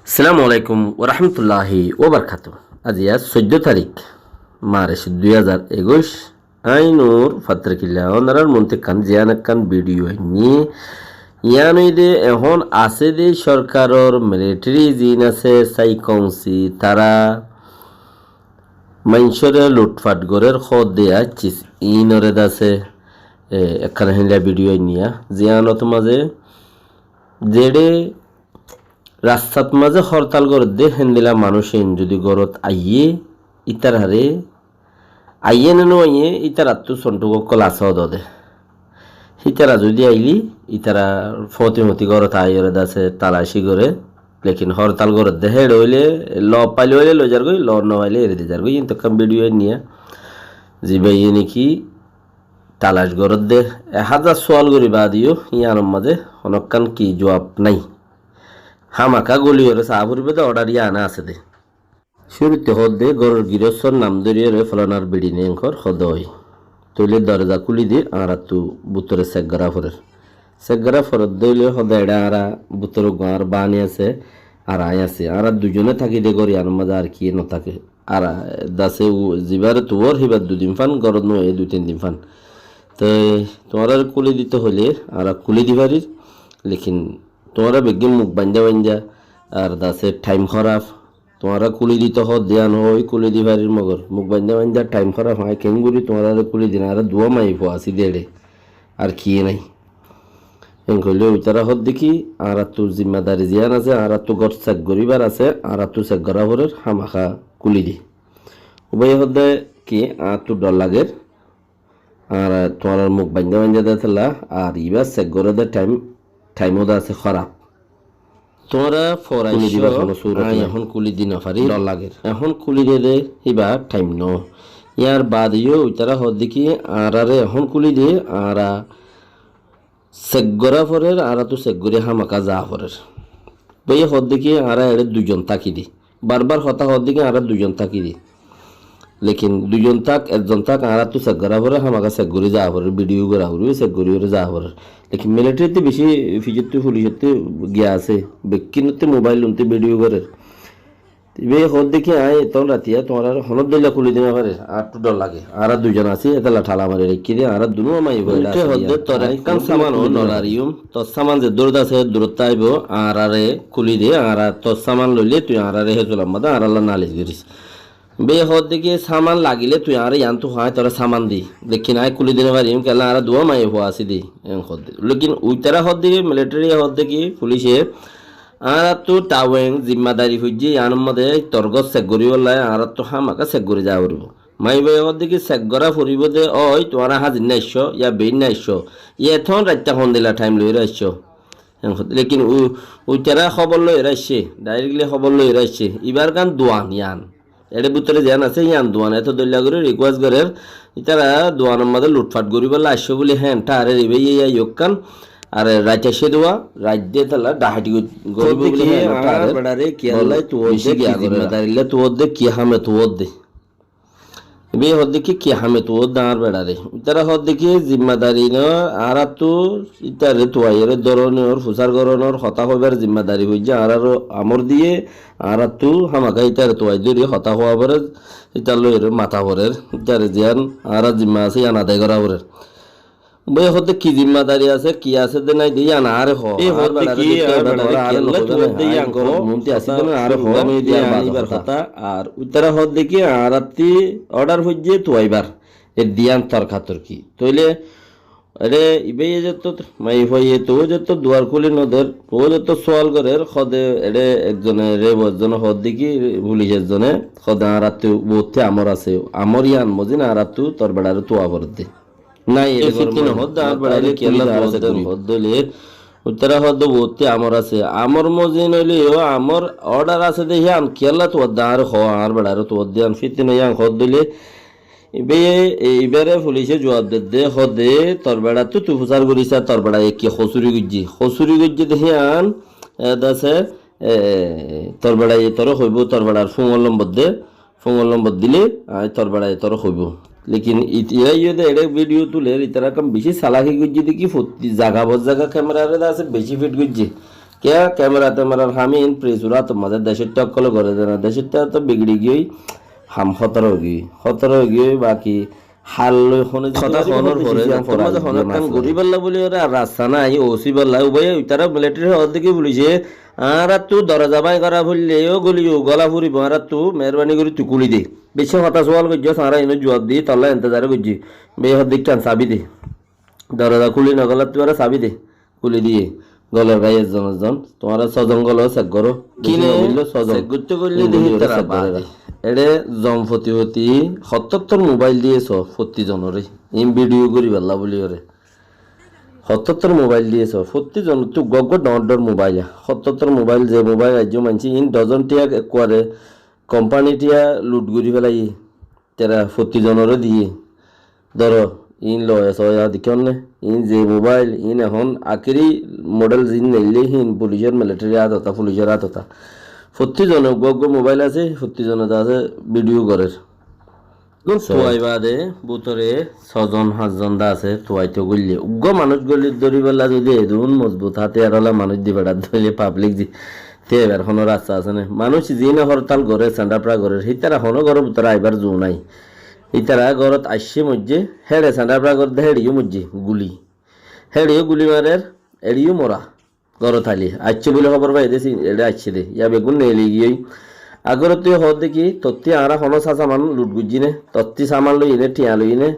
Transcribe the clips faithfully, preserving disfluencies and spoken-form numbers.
Assalamu alaikum warahmatulláhi wabarakátuhu. Aijja soiddó tarík, March dui házar ekuic. Añí Nur Fatrikilla, ónorar monte ekkán ziyán ekkán video ainní. Yián óilde ehón asé de sorkaror militeri ziín asé, sai kounsi tará maincóre lutfat gorér hoó de accís, iínoré de asé, e, ekkán héndilla video ainní. Ziyánot mazé zeçé rastat mazé hórtal gorédde héndilla manúic ín zodi górot aiyé, ítararé aiyé né no aiyé, ítarattú sontuk ókkol asé ódode. Ítara zodi ailé, ítara fóti fóti górot aiyóre de asé talaci goré, lekin hórtal gorédde héçe óile, loi failé óile loi zargói, loi no failé eri di zargói, iín to ekkán video ainní. Zibá iín ki talac gorédde, ek házar sual gorí baade yó, yiánor mazé honókkán ki juab nái. Hámaka góliyóre saá foribó de, order yián asé de. Cúrute hoó de góror giróstor nam dóriyoré folanar biçi né enkor hoó de ói. Tóile doroza kúli de, añárattú bútore sek gorá forer. Sek gorá forer de óile hoó de eçé añára bútore uggúa añár báni asé, ar aññí así. Añára duizone táki de gór yiánor mazé, ar kiyé no táke. Ar de asé u-, zibáre tuwór híba dui din fán, górot no aiyé dui tin din fán. Te tuáñrare kúli dito hoilé añára kúli di farir, lekin tuáñra beggín muk baindá baindá, ar de asé thaim hóraf, tuáñra kúli dito hoó de yián hoói kúli di farir, mogor muk baindá baindá thaim hóraf, aññí keéngorí tuáñrare kúli dim, añára duwá maiyafua así de eçé, ar kiyé nái. Enkóile uitará hoó de ki, añárattú zimmadari ziyán asé, añárattú gór sek goríbar asé, añárattú sek gorá forer, hámaka kúli di. Ubáye hoó de ki, añáttu dhor lager, añára tuáñrar muk baindá baindá de tolla, ar ibá sek goré de thaim, thaim ó de asé hóraf. Tuáñra foraicó, aññí ehón kúli di no farir, dhor lager. Ehón kúli diyé de híba thaim no. Yar baade yó uitará hoó de ki, añárare ehón kúli diyé, añára sek gorá forer, añárattú sek gorí hámaka zaa forer. Báiye hoó de ki, añára eçé duizon táki de. Barbar hotá hoó de ki, añára duizon táki de. Lekin duizon tak, ekzon tak, añárattú sek gorá forer, hámaka sek gorí zaa forer, video gorá forer, sek gorí zaa forer. Lekin militarittú beci fizottú, fulicottú giya asé, bekkínottú mobail lontú video gorér. Ibáye hoó de ki, aññí etún ratiya tuáñrare honó dilla kúli di no farir, añáttu dhor lage. Añára duizon así, etolla thala mari raikké de, añára dunúa maiyafua. Uite hoó de, tor ekkán saman ó no lariyum, tor saman zeddúr asé, eddúrottu aibó, añárare kúli de, añára tor saman loile tui añárare hé zulamma de, añáralla nalis goris. Ibáye hoó de ki, saman lagile tui añáre yián tu hái, tore saman di. Lekin aññí kúli di no fariyum, kiyólla añára duwá maiyafua así de, en hoó de. Lekin uitará hoó de ki, militariye hoó de ki, fulice, añárattú taweng zimmadari foijjé, yiánor mazé tor gór sek goríbolla añárattú hámaka sek gorí zaa foribó. Maiyafua hoó de ki sek gorá foribó de, ói tuáñra házir na aiccó, ya beín na aiccó, ya etún raitta hondilla thaim loiyóre aiccó. Lekin u-, uitará hóbor loiyóre aiccé, dhairekli hóbor loiyóre aiccé. Ibár gán duan yián. Eçé bútore ziyán asé, yián duan. Eto dóilla gorí rikuwes gorér, ítara duanor mazé lutfat goríbolla aiccó buli héen, tharer ibáye yá yókkan, ar rait aiccé duwa, rait de tolla dhahati goríbo buli héen, tharer. Beçare kiyólla tuwódde, ki zimmadarilla tuwódde, ki hame tuwódde. Ibáye hoó de ki, ki hame tuwódde añár beçare. Ítara hoó de ki zimmadari no, añárattú ítare tuwaiyóre dóronor, fusár gorónor, hotá hoibar zimmadari foijjé, añáraró amor diyé, añárattú hámaka ítare tuwai dóri hotá howa forer, ítar loiyóre mata forer, ítare ziyán añárar zimma asé, yián adai gorá forer. Bái, hoó de ki zimmadari asé, ki asé de nái de, yián añáre hoó. Añár beçare de ki, añár beçare kiyólla tuwódde yián hoó. Monti asé de nái, añáre hoó, yián baade hotá. Ar uitará hoó de ki, añárattú order foijjé tuwaibar. Edde yián torka torki. Tóile Eçé ibáye zettót, maiyafuaye tuwó zettót duar kúli noder, tuwó zettót sual gorér, hoó de eçé ekzone rebo, ekzone hoó de ki, fulic ekzone, hoó de añárattú boutte amor asé, amor yián mozin añárattú tor beçare tuwa foredde. Nái, eçé fitna hoó de, añár beçare kiyólla tuwódde hoó de óile, uitará hoó de boutte amor asé, amor mozin óile yó, amor order asé de yián kiyólla tuwódde añáre hoó, añár beçare tuwódde yián fitna yián hoó de óile, Ibáye, e, ibáre fulice juab dedde, hoó de, tor beçattú tui fusár gorísa, tor beçaye ki hosúri goijjé. Hosúri goijjé de híyan, e, de asé, e, tor beçaye tore hoibó, tor beçar fúnor lombor de, fúnor lombor dile, añí tor beçaye tore hoibó. Lekin it-, iyá iyó de eçé video tuler, itará kam beci salaki goijjé de ki, fottí zaga bor zaga camera re de asé, beci fit goijjé. Kiyá kemera-temerar ham iín pres ur átor mazé, decóitta ókkole goré de na, decóitta to bigiri giyói, ham hótara ói giyói, hótara ói giyói, baki hál loi hone hotá honor fore, decóitta zettór mazé hone ekkán goríballa buli óre ar rasta nái, ósiballa, ubaiye uitara militari hoódde ki pulice, añárattu doroza báñgi gora foille, ó goli, ó gola furibo, añárattu meherbani gorí tui kúli de. Beci hotá suwal goijjós, añára ino juwab di, tolla entezar goijjí. Bái hoódde ekkán sabi de. Doroza kúli no golar tuáñra sabi de, kúli diyé. Golor gai ezzon ezzon, tuáñra sozon golo sek goró. Kine sek goitté goille de hítara baade. Eçé zon foti foti, hottottor mobail diyé so, fotti zonoré. Iín vidiyo goríballa buli óre. Hottottor mobail diyé so, fotti zonottú uggúa uggúa dhoóñr dhoóñr mobail. Hottottor mobail, ze mobail aijjó maincé, iín dozon tiya ekkuare kompani tiya lut gorí felaiyé. Tera fotti zonoré diyé. Dóro, iín loi asó, ya dekón né? Iín ze mobail, iín ehón akéri model ziín neille híin pulicór, militari át otá, pulicór át otá. Fotti zone uggúa uggúa mobail asé, fotti zone de asé vidiyo gorér. Eggún tuai baade bútore sozon fañszon de asé, tuaito goille. Uggúa manúic goli dóribolla zodi edún mozbut hátiyar ola manúic di feçat dóile pablik zi Te ebar hono rasta asé né? Manúic ziíne hortal gorér, sendafra gorér, hítara hono góror bútore aibar zu nái. Hítara górot aiccé moijjé, héçe sendafra gorédde héçeyó moijjé, guli. Héçeyó guli marer, eçeyó mora. Górot aile aiccé buli hóbor faiyé dé, eçé aiccé dé. Yá beggún neeli giyói. Agorottú hoódde ki, tottí añára hono sa-, saman lut goijjí né, tottí saman loiyé né, thiañ loiyé né,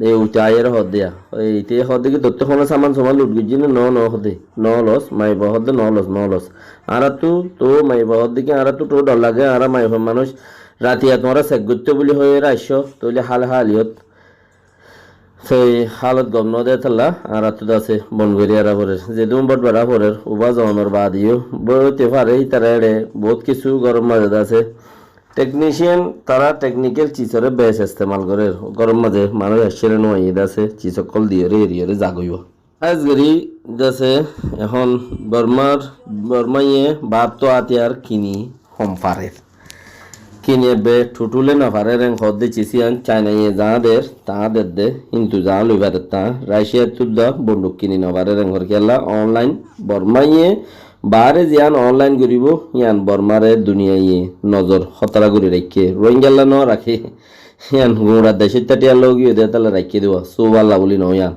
E uite aiyóre hoódde ya. Eite hoódde ki tottú hono saman soman lut goijjí né, no, no hoódde. No los, maiyafua hoódde no los, no los. Añárattu to maiyafua hoódde ki añárattu to dhor lage, añára maiyafua manúic ratiya tuáñra sek goittó buli hoiyóre aiccó, tóile hál háliyot. Sei hálot gom no de tolla, añárattu de asé bon gorí ara forer. Zedún bot bara forer, uba zonor baade yó, boi óite fare, ítara eçe bout kissú góror mazé de asé. Teknisiyan tará teknikel cisore bes estemal gorér. Góror mazé manúic aiccé re no aiyé de asé, cis ókkol diyóre eriyóre zagói. Hás gorí de asé, ehón Bormar, Bormaye báfto átiyar kini hom farer. Kini ebbe thutule no farer, en hoódde cis iyan Cainaye zaá der, taá der de, kintu zaá loi farer taá. Raciyattú da bonduk kini no farer, en hor kiyólla onlain Bormaye Baáre ziyán onlain goríbou, yían Bormáre duniyaiye nozor hótara gorí raikké. Rohingyalla no raké. Yían guñçar decóitta thiyalla ógiyoi de hétolla raikké dé uá. Súballa bóli no yían.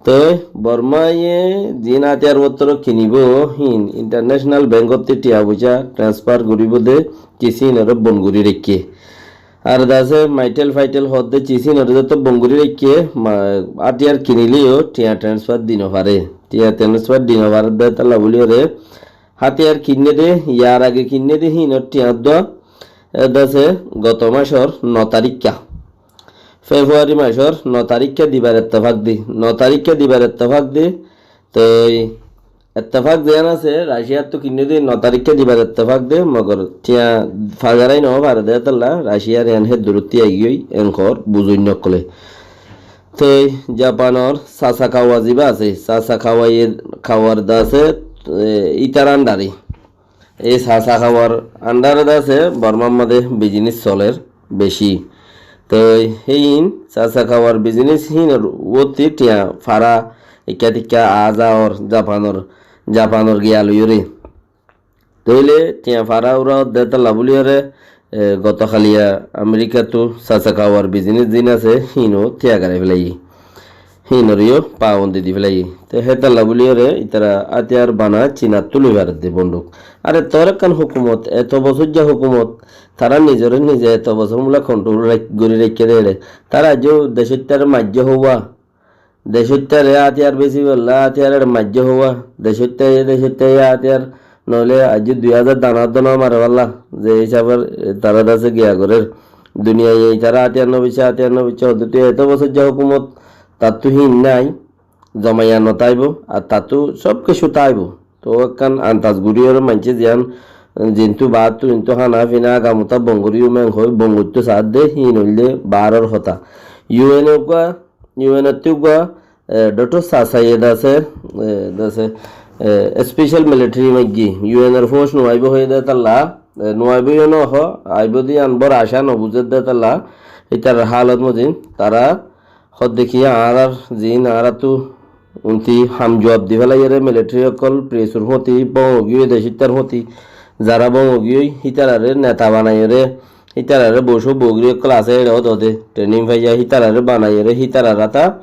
Toi Bormáye ziín átiyar wottóro kinibóu, híin intarnecenal bengótte thiya foicá transfar goríbou de, kissú híinoré bon gorí raikké. Ar de asé maitel faitel hoódde cis híinoré zeto bon gorí raikké, ma-, átiyar kinilé yó thiañ transfar di no faré. Thiañ transfar di no faré de hétolla bóliyoré hátiyar kinné dé, yar age kinné dé híinor thiañ uddúa, e, de asé goto macór no tarikká. Fefuari macór no tarikká dibar ettefak dé. No tarikká dibar ettefak dé, toi ettefak ziyán asé, Raciyattú kinné dé no tarikká dibar ettefak dé, mogor thiañ fazarai no faré dé hétolla, Raciyar yían hé durótti aigiyói, en hoór buzoinna ókkolé. Toi Japanor Sasakawa zibá asé, Sasakawa ye Kawar de asé, e, ítar andare. Ei Sasakawar andare de asé, Bormar mazé bizinis solér beci. Toi híin Sasakawar bizinis híinor uottí thiañ fara ikká tikká aá za ór Japanor, Japanor giya loiyóre. Tóile thiañ fara ura de hétolla bóliyoré, e, goto haliya Amerikattú Sasakawar bizinis ziín asé, híino thiañ garai felaiyé. Híinoré yó pabondi di felaiyé. Te hétolla bóliyoré ítara átiyar bana Cinattú loi faredde bonduk. Are tor ekkán hókumot, eto bosóijja hókumot, tará nizoré nize eto bosór mula kontrol gorí raikké dé eçé. Tará aijjó decóittaré maijjé hoówa, decóittaré átiyar besi bolla, átiyar eçé maijjé hoówa, decóittaye, decóittaye átiyar noóile aijjó dui házar dana uddúa no mare bolla, ze hísaber, e, tará de asé giya gorér. Duniyaiye ítara átiyar no biccé, átiyar no biccé, hoddúti eto bosóijja hókumot, tattú híin nái, zomaiya no táibou, ar tattú sób kessú táibou. Tóu ekkán antas goríyoré maincé ziyán, zintú baáttu, zintú hána fina, agamutá bon gorí yúmen hoói, bon goittó saádde, híin óilde baáror hotá. Yu En uggúa, Yu En ottú uggúa, e, Dhoktor Sasaye de asé, e, de asé, e, especial military maiggi, Yu En or fóuc nuaibóu hoiyé dé hétolla, e, nuaibóu yó no hoó, aibóu dé yían bór acá no buzér dé hétolla, ítarar hálot mozin, tará hoódde ki añárar ziín añáráttu Unti ham juab di felaiyóre militeri ókkol, presur fúti, bóngogiyói, decittar fúti, zara bóngogiyói, hítarare neta banaiyóre, hítarare bosó bogri ókkol asé, eçe ódode, trening faiya, hítarare banaiyóre, hítararata,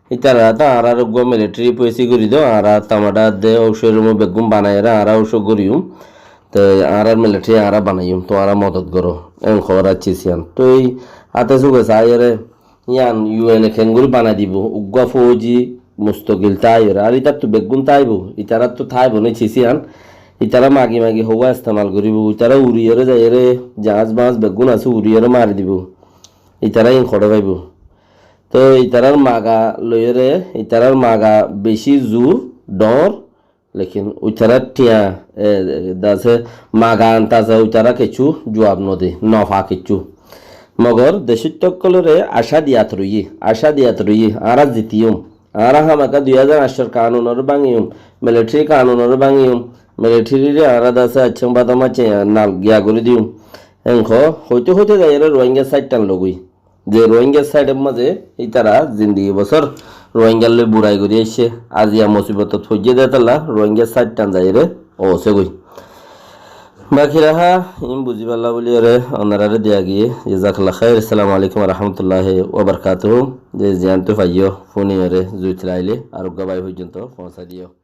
hítararata añárar uggúa militeri poisi gorí do, añára tamada de, óucor rumo beggún banaiyóre, añára óucor goríyum, te añárar militeri añára banaiyum, tuáñra modot goró, en hoór ar cisiyan. Toi háte suge saiyóre, Yián U N e keéngorí banai dibou? Uggúa fóuji mustokil táiyoré. Ar ítarattu beggún táibou, ítarattu táibou né cisiyan. Ítara magi magi houwá estemal goríbou. Ítara uriyóre zaiyóre, jaáñs baáñs beggún asé uriyóre mari dibou. Ítara iín hoçé faibou? Toi ítarar maga loiyóre, ítarar maga bicí zur, dhoóñr, lekin ítara thiañ, e, dase maga antasa ítara kessú juab node, nofa kessú. Mogor decóitta ókkolóre acá diyat roiyé, acá diyat roiyé, añára zitiyum. Añára hámaka dui házar añcór kanunoré báñgiyum, militeri kanunoré báñgiyum, militerire añára dase accán bada macce nal giya gorí diyum. Enko hoite hoite zaiyóre Rohingya saittan logói. Ze Rohingya saidor mazé ítara zindigi bosór Rohingyar loi burai gorí aiccé, aziya musibotot foijjé de tolla Rohingya saittan zaiyóre ósegói. Baki raha iín buzibálla bóliyoré onoráre diya giyé. Jazakallah khair. Assalamu alaikum wa rahmatullahi wa barakatuhu. Ze ziyántu faiyó fúniyoré zuit laile ar uggúa bái foijjonto foóñsai diyó.